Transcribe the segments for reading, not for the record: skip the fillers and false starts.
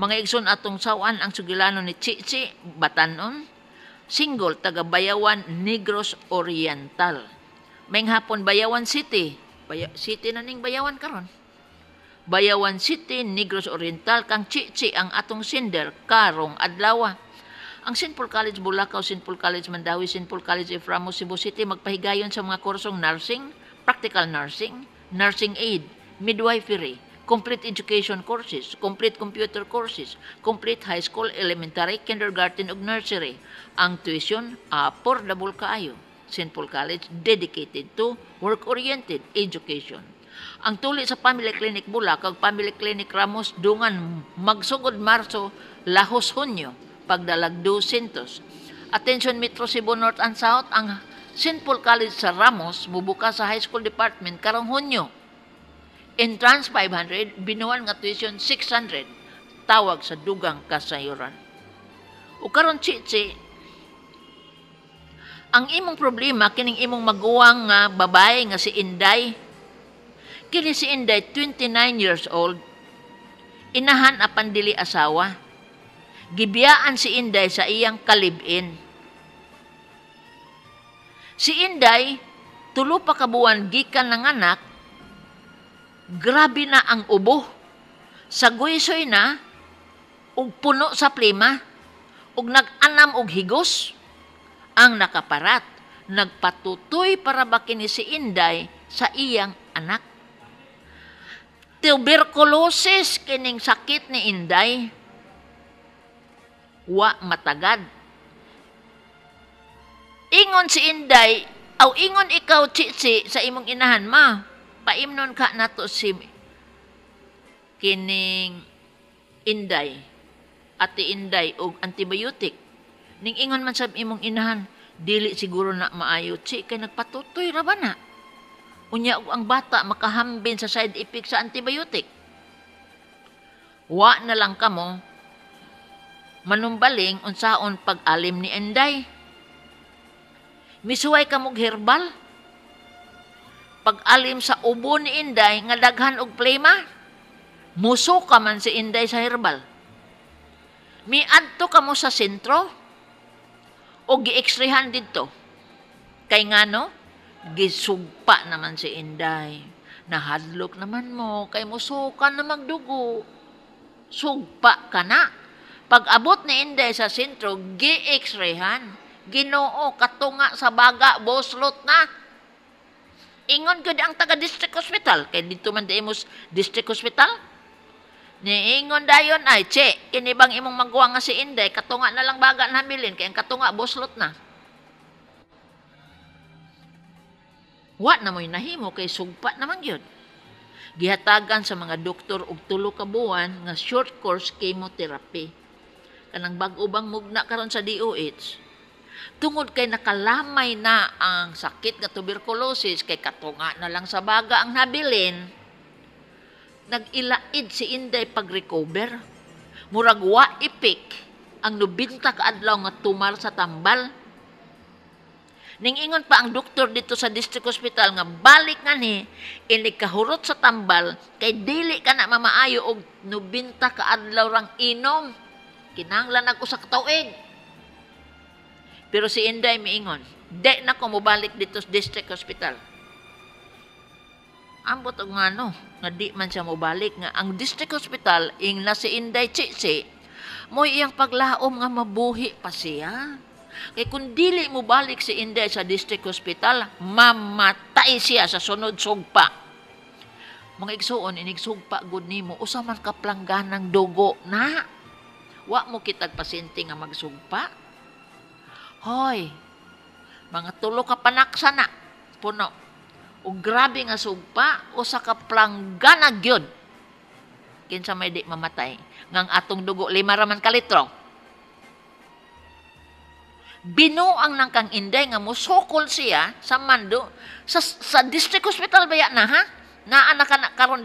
Mga igsoon, atong sawan ang sugilano ni Chichi Batanon, single, taga Bayawan, Negros Oriental. Maayong hapon, Bayawan City. City na ning Bayawan karon. Bayawan City, Negros Oriental, kang Chichi ang atong sender karong adlaw. Ang St. Paul College Bulacau, St. Paul College Mandaue, St. Paul College F. Ramos, Cebu City magpahigayon sa mga kursong nursing, practical nursing, nursing aid, midwifery, complete education courses, complete computer courses, complete high school, elementary, kindergarten ug nursery. Ang tuition affordable kaayo. St. Paul College, dedicated to work-oriented education. Ang tuli sa Family Clinic Bulacau ug Family Clinic Ramos dungan magsugod Marso, lahos Hunyo, pagdalag 200. Attention Metro Cebu North and South, ang St. Paul College sa Ramos mubuka sa high school department karong Hunyo. Entrance 500, binuan nga tuition 600. Tawag sa dugang kasayuran. O karon, Chichi, ang imong problema kining imong maguwang nga babae nga si Inday. Kini si Inday, 29 years old. Inahan apan dili asawa. Gibiyaan si Inday sa iyang ka-live-in. Si Inday, 3 pa ka buwan gikan nanganak, grabe na ang ubo. Saguysoy na, ug puno sa plema, ug nag-anam og higos. Ang nakaparat, nagpatutoy para ba kini si Inday sa iyang anak. Tuberculosis kining sakit ni Inday. Wa matagad. Ingon si Inday, aw ingon ikaw, Chichi, sa imong inahan, "Ma, paimnon ka nato si kining Inday, Ate Inday, og antibiotic." Ning ingon man sa imong inahan, "Dili siguro na maayo, Chi, kay nagpatutoy ra ba na? Unya og ang bata makahambin sa side effect sa antibiotic." Wa na lang kamo manumbaling unsaon pag-alim ni Inday. Misuway ka mog herbal. Pag-alim sa ubo ni Inday nga daghan og plema, musuka man si Inday sa herbal. Miadto kamo sa sentro o gi-x-rayhan didto. Kay ngano? Gisugpa naman si Inday. Nahadlok naman mo kay musuka na magdugo. Sugpa ka na. Pag-abot ni Inday sa sentro, gi-x-rayhan. Ginoo, katunga sa baga, boslot na. Ingon gud ang taga district hospital, kay dito man di mo district hospital. Niingon dayon ay, "Che, kini bang imong maguwang nga si Inday, katunga na lang baga nabilin, kay ang katunga boslot na." Wa na mo'y nahimo kay sugpa naman gyud. Gihatagan sa mga doktor og 3 ka buwan nga short course chemotherapy. Kanang bag-o bang mugna karon sa DOH. Tungod kay nakalamay na ang sakit nga tuberculosis, kay katunga na lang sa baga ang nabilin, nag-ilaid si Inday pag-recover. Murag wa ipik ang 90 ka adlaw nga tumar sa tambal. Ning ingon pa ang doktor dito sa district hospital nga balik nga ni inig kahurot sa tambal kay dili ka na mamaayo og 90 ka adlaw rang inom. Kinahanglan nag usa ka tuig. Pero si Inday miingon, "Di na ko mobalik dito sa district hospital." Ambot og ngano nga di man siya mobalik, nga ang district hospital ing na si Inday Chichi mo'y iyang paglaom nga mabuhi pa siya. Kay kung dili mobalik si Inday sa district hospital, mamatay siya sa sunod sugpa. Mga igsuon, inig sugpa gud nimo, usa man ka plangganang dugo na. Wa mo kitag pasyente nga magsugpa. Hoy, mga 3 ka panaksa na, puno. O grabe nga sugpa, usa ka planggana gyud. Kinsa may di mamatay? Ngang atong dugo, 5 ra man ka litro. Binuang nang kang Inday nga musukol siya sa mando, sa district hospital ba na ha? Naa na ka na karon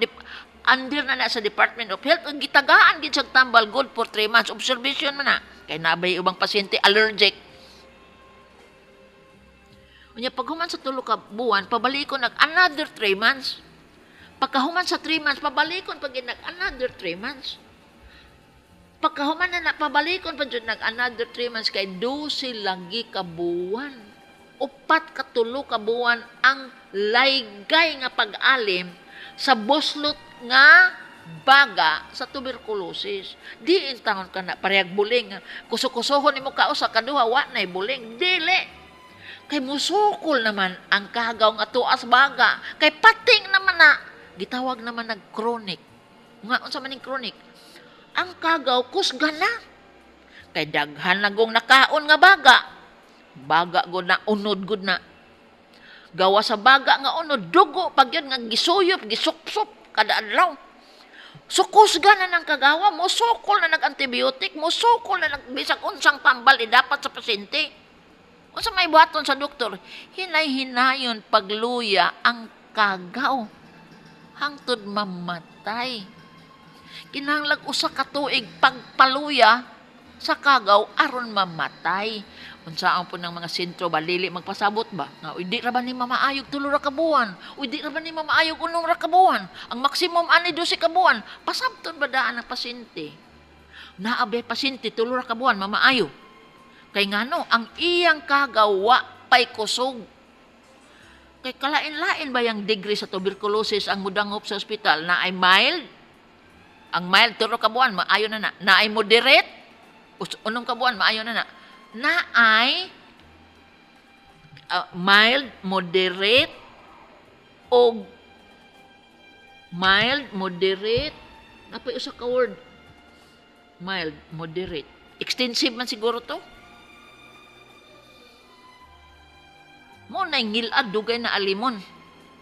under na na sa Department of Health, ug gitagaan gid siyang tambal good for 3 months observation man na. Kay nabay ubang pasyente allergic. Unya paghuman sa 3 ka buwan, pabalikon nag another 3 months. Pagkahuman sa 3 months, pabalikon pag nag another 3 months. Pagkahuman na napabalikon pa jud nag another 3 months kay 12 lagi ka buwan. 4 ka 3 ka buwan ang laygay nga pag-alim sa buslot nga baga sa tuberculosis. Di intawon ka na parehag buling. Kuso-kusohon nimo kausa kaduha, wa na'y buling. Dili. Kay musukol naman ang kagaw nga tuas baga. Kay pating naman na. Gitawag naman nag chronic. Nga unsa man ning chronic? Ang kagaw kusgan na. Kay daghan na gong nakaon nga baga. Baga gud na, unod gud na. Gawa sa baga nga unod, dugo pag yun nga gisuyop, gisupsup kada adlaw. So kusgan na ng kagawa, musukol na nag-antibiotic, musukol na nag bisag unsang tambal dapat sa pasyente. Unsa may buhaton sa doktor? Hinay-hinayon pagluya ang kagaw hangtod mamatay. Kinahanglag 1 ka tuig pagpaluya sa kagaw aron mamatay. Unsaon po ng mga sentro ba, dili magpasabot ba? Nga, uy, di ra ba ni mamaayog 3 ra ka buwan? Uy, di ra ba ni mamaayog 6 ra ka buwan? Ang maximum ani 12 ka buwan. Pasabton ba daan ang pasyente? Naa bay pasyente 3 ra ka buwan mamaayo. Kay ngano, ang iyang kagaw wa pay kusog. Kay kalain-lain ba yung degree sa tuberculosis ang mudangop sa ospital na ay mild? Ang mild, 3 ka buwan, maayo na na. Na ay moderate, 6 ka buwan, maayo na na. Na ay mild, moderate, o mild, moderate, napay usa ka word. Mild, moderate. Extensive man siguro to. Mo na ngilad dugay na alimon.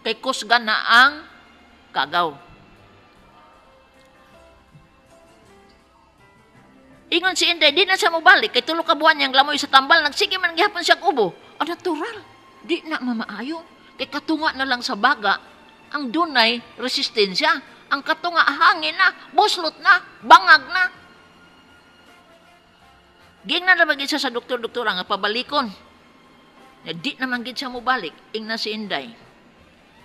Kay kusgan na ang kagaw. Ingon si Inday, di na siya mobalik. Kay 3 ka buwan niyang lamoy sa tambal. Nagsige man gihapon siya ubo. Ang natural. Di na mamaayo. Kay katunga na lang sa baga, ang dunay resistensya. Ang katunga hangin na, buslot na, bangag na. Gingnan na ba gid siya sa doktor-doktora nga pabalikon. Na di naman gid siya mobalik. Ingna si Inday.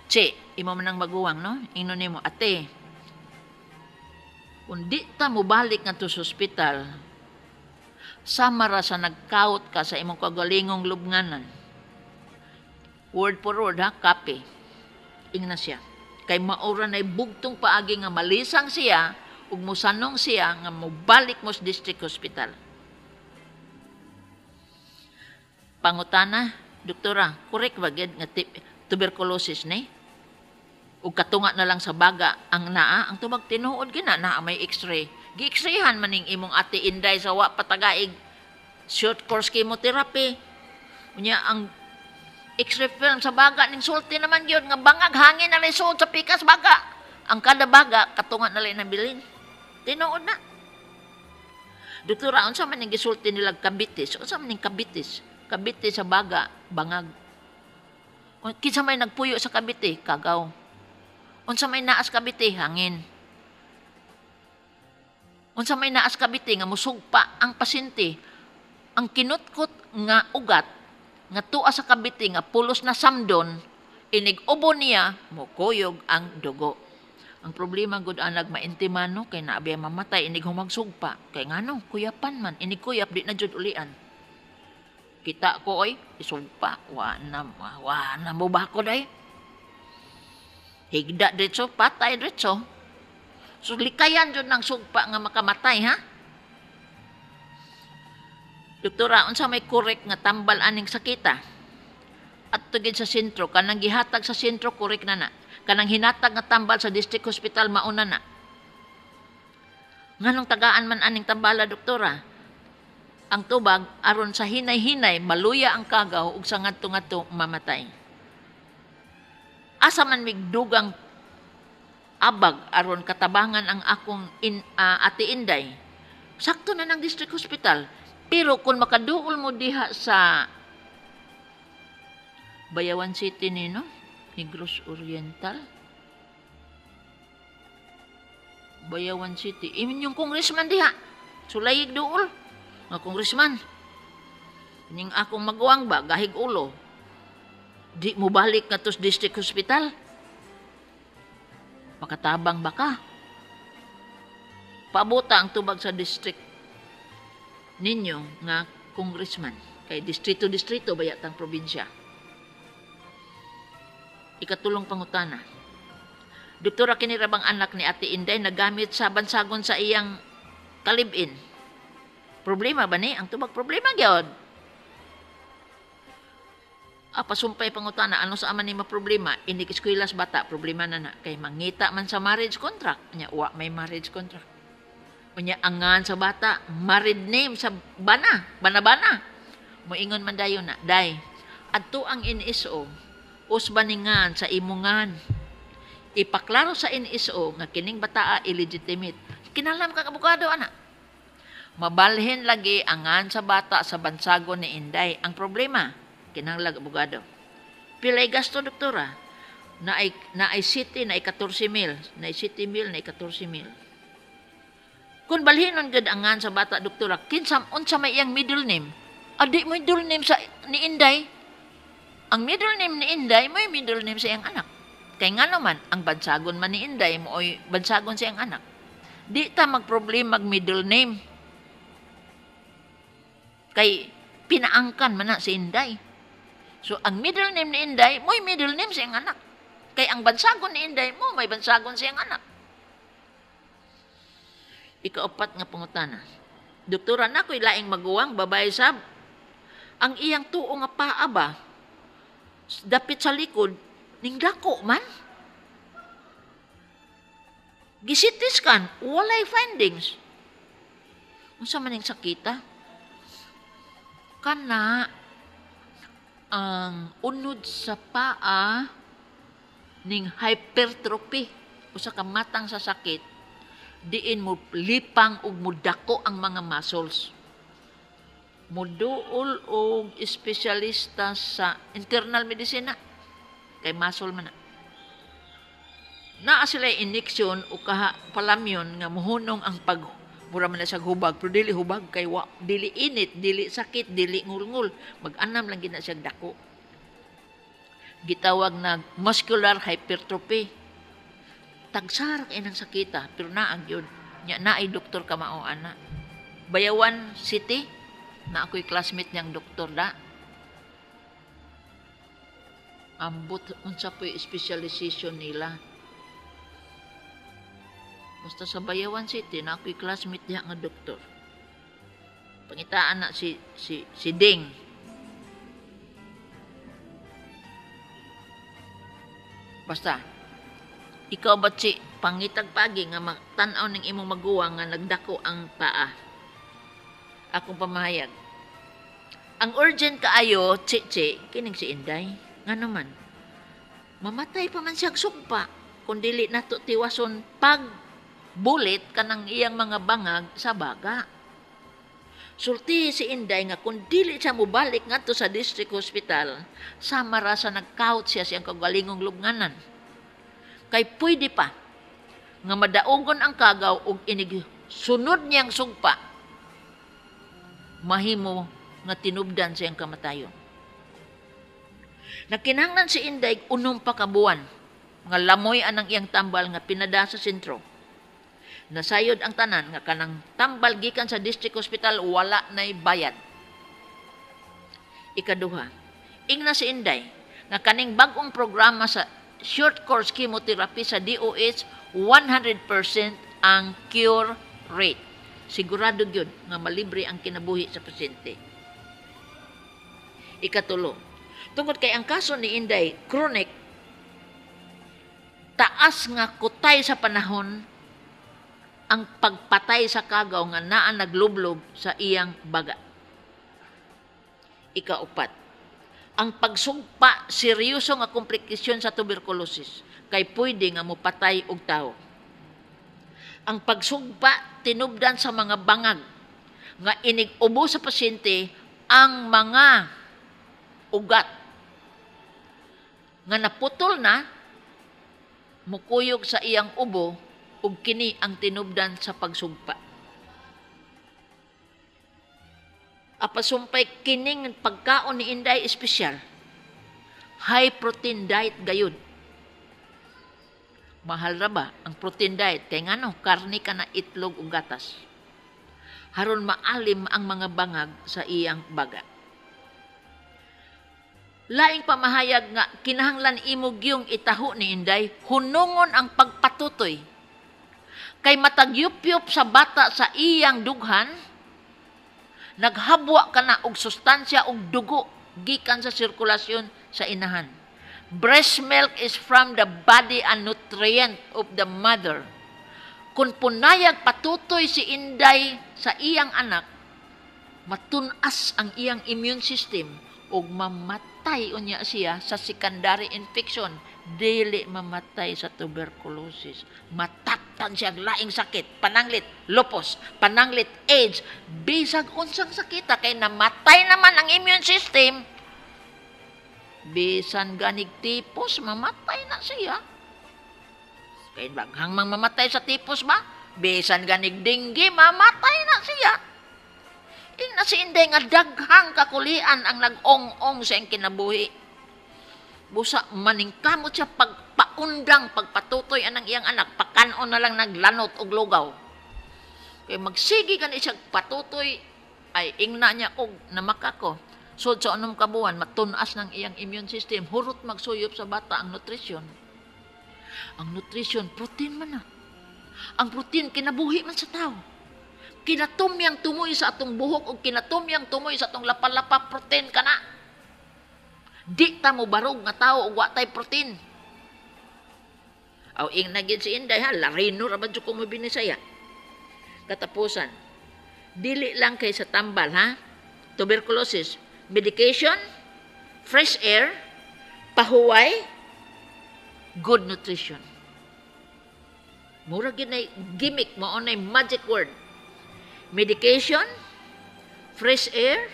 Che, imo man ang maguwang, no? Ingnon nimo, ate, kung di ta mobalik ngadto sa ospital, sama ra sa nagkaot ka sa imong kagalingong lubnganan. Word for word, ha? Copy. Ingna siya. Kay maura na'y bugtong paagi nga malisang siya ug mosanong siya nga mobalik mo sa district hospital. Pangutana, doktora, correct ba gid nga tuberculosis ni? Ug katunga na lang sa baga ang naa, ang tubag tinuod gina naa may x-ray. Gi-x-rayhan man ning imong ate Inday sa wa patagaig short course chemotherapy. Unya ang x-ray film sa baga ning sulti naman gyud nga bangag hangin na lay suod sa pikas baga. Ang kada baga katunga na lay nabilin. Tinuod na. Doktora, unsa man ning gisulti nila kabitis? Unsa man ning kabitis? Kabite sa baga, bangag. Kinsa may nagpuyo sa kabite? Kagaw. Unsa may naas kabite? Hangin. Unsa may naas kabite nga musugpa ang pasyente? Ang kinutkot nga ugat nga tuwa sa kabite nga pulos na samdon, inig ubo niya mukuyog ang dugo. Ang problema gud anag maintimano kay naabi mamatay inig humagsugpa. Kay ngano kuyapan man inig kuyap di na jud ulian. Kita ko oy isugpa wa na mo bako day. Higda diretso, patay diretso. So likayan jud ng sugpa nga makamatay, ha? Doktora, unsa may correct nga tambal aning sakita? At tugid sa sentro, kanang gihatag sa sentro correct na na. Kanang hinatag nga tambal sa district hospital mauna na. Nganong tagaan man aning tambala, doktora? Ang tubag aron sa hinay-hinay maluya ang kagaw ug sa ngadto-ngadto mamatay. Asa man migdugang abag aron katabangan ang akong ate Inday. Sakto na ng district hospital. Pero kung makaduol mo diha sa Bayawan City ni, no? Negros Oriental. Bayawan City. Imin yung congressman diha. Sulayig duol. Nga congressman. Ning akong maguwang ba, gahig ulo. Di mo balik nga to sa district hospital. Makatabang ba ka? Paabota ang tubag sa district ninyo nga congressman. Kay distrito-distrito ba yatang probinsya. Ikatulong pangutana. Doktora, kini ra bang anak ni Ate Inday nagamit sa bansagon sa iyang kalibin? Problema ba ni? Ang tubag, problema gyud. Ah, pasumpay pangutana, ano sa aman ni maproblema? Inig eskwelas bata, problema na na. Kay mangita man sa marriage contract. Nya, wa may marriage contract. Unya, angan sa bata, married name sa bana, bana-bana. Moingon man dayon na, "Day, adto ang NSO, usbaningan sa imungan. Ipaklaro sa NSO nga kining bataa illegitimate." Kinahanglan ka abogado ana. Mabalhin lagi angan sa bata sa bansagon ni Inday. Ang problema, kinahanglan abogado. Pilay gasto, doktora? Naay city, naay 14 mil. Naay city mil, naay 14 mil. Kung balhinon gud angan sa bata, doktora, kinsa unsa may iyang middle name? Adi mo middle name sa ni Inday. Ang middle name ni Inday mo middle name sa iyang anak. Kay nga naman, ang bansagon man ni Inday mo bansagon sa iyang anak. Di ta magproblema mag middle name. Kay pinaangkan man na si Inday. So ang middle name ni Inday mo'y middle name sa iyang anak. Kay ang bansagon ni Inday mo may bansagon sa iyang anak. Ikaupat nga pangutana. Doktora, na ko'y laing maguwang, babae sab. Ang iyang tuo nga paa ba, dapit sa likod, ning dako man. Gi-CT scan, walay findings. Unsa man ning sakita? Kana ang unod sa paa ning hypertrophy, usa ka matang sa sakit diin mo lipang ug mudako ang mga muscles. Muduol og espesyalista sa internal medicine kay muscle man na. Naa sila injection o kaha palamyon nga muhunong ang pag mura man na siya hubag, pero dili hubag kay wa, dili init, dili sakit, dili ngulngul, mag-anam lang gina siya dako. Gitawag na muscular hypertrophy. Tagsara kay nang sakita, pero naa gyud. Nya naay doktor ka mao ana. Bayawan City, na ako'y classmate niyang doktor da. Ambot unsa po'y specialization nila. Basta sa Bayawan City, na ako'y classmate diha nga doktor. Pangitaan na si Ding. Basta, ikaw ba si pangitag pagi nga magtan-aw ning imong maguwang nga nagdako ang paa? Akong pamahayag. Ang urgent kaayo, chichi, kining si Inday. Nga naman, mamatay pa man siyang sugpa kung dili nato tiwason pag bulit kanang iyang mga bangag sa baga. Sulti si Inday nga kung dili siya mobalik ngadto sa district hospital, sama ra sa nagkawt siya siyang kagalingong lubnganan. Kay pwede pa nga madaogon ang kagaw og inig sunod niyang sugpa, mahimo nga tinubdan siyang kamatayon. Nakinahanglan si Inday unom pa ka buwan nga lamoy anang iyang tambal nga pinada sa sentro. Nasayod ang tanan nga kanang tambal gikan sa district hospital wala nay bayad. Ikaduha, ingna si Inday nga kaning bag-ong programa sa short course chemotherapy sa DOH, 100% ang cure rate. Sigurado gyud nga malibre ang kinabuhi sa pasyente. Ikatulo, tungod kay ang kaso ni Inday chronic, taas nga kutay sa panahon ang pagpatay sa kagaw nga naa naglublob sa iyang baga. Ikaupat, ang pagsugpa seryoso nga komplikasyon sa tuberculosis kay pwede nga mopatay og tawo. Ang pagsugpa tinubdan sa mga bangag nga inig-ubo sa pasyente ang mga ugat nga naputol na mukuyog sa iyang ubo ug kini ang tinubdan sa pagsugpa. Apasumpay kining pagkaon ni Inday espesyal. High protein diet gayud. Mahal ra ba ang protein diet? Kay ngano, karne ka na, itlog ug gatas. Haron maalim ang mga bangag sa iyang baga. Laing pamahayag nga kinahanglan imo gyung itaho ni Inday, hunungon ang pagpatutoy. Kay matag yupyup sa bata sa iyang dughan, naghabwa ka na og sustansya og dugo gikan sa sirkulasyon sa inahan. Breast milk is from the body and nutrient of the mother. Kung punayag patutoy si Inday sa iyang anak, matunas ang iyang immune system ug mamatay unya siya sa secondary infection, dili mamatay sa tuberculosis. Mataptan siya laing sakit, pananglit lupus, pananglit AIDS, bisag unsang sakita, kay namatay naman ang immune system. Bisan ganig tipos, mamatay na siya. Kay daghang mang mamatay sa tipos ba? Bisan ganig dengue, mamatay na siya. Ingna si Inday nga daghang kakulian ang nag-ong-ong sa iyang kinabuhi. Busa maningkamot siya pagpaundang, pagpatutoy anang iyang anak, pakanon na lang naglanot og lugaw. Kay magsige gani siya patutoy, ay ingna niya og namaka ko. Sud sa 6 ka buwan, matunas ng iyang immune system, hurot magsuyop sa bata ang nutrition. Ang nutrition, protein man na. Ang protein, kinabuhi man sa tao. Kinatumyang tumoy sa atong buhok o kinatumyang tumoy sa atong lapa-lapa, protein ka na. Di ta mo barog nga tao og wa tay protein. Aw ing nagid si Inday ha, larino ra ba jud ko mo binisaya. Katapusan, dili lang kay sa tambal ha, tuberculosis, medication, fresh air, pahuway, good nutrition. Mura gyud nay gimmick, mao nay magic word. Medication, fresh air,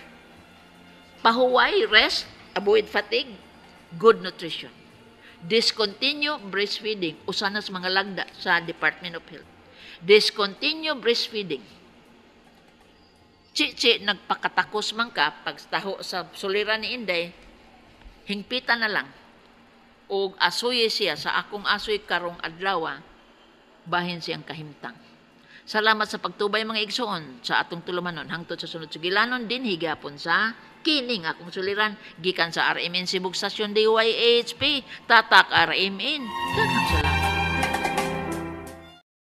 pahuway, rest, avoid fatigue, good nutrition. Discontinue breastfeeding. Usa na sa mga lagda sa Department of Health. Discontinue breastfeeding. Chichi, nagpakatakos man ka, pagtaho sa suliran ni Inday, hingpitan na lang. Og asuyi siya sa akong asoy karong adlaw, bahin siyang kahimtang. Salamat sa pagtubay, mga igsoon, sa atong tulumanon hangtod sa sunod sugilanon din higapon sa kining akong suliran gikan sa RMN Cebu Station DYHP Tatak RMN. Daghang salamat.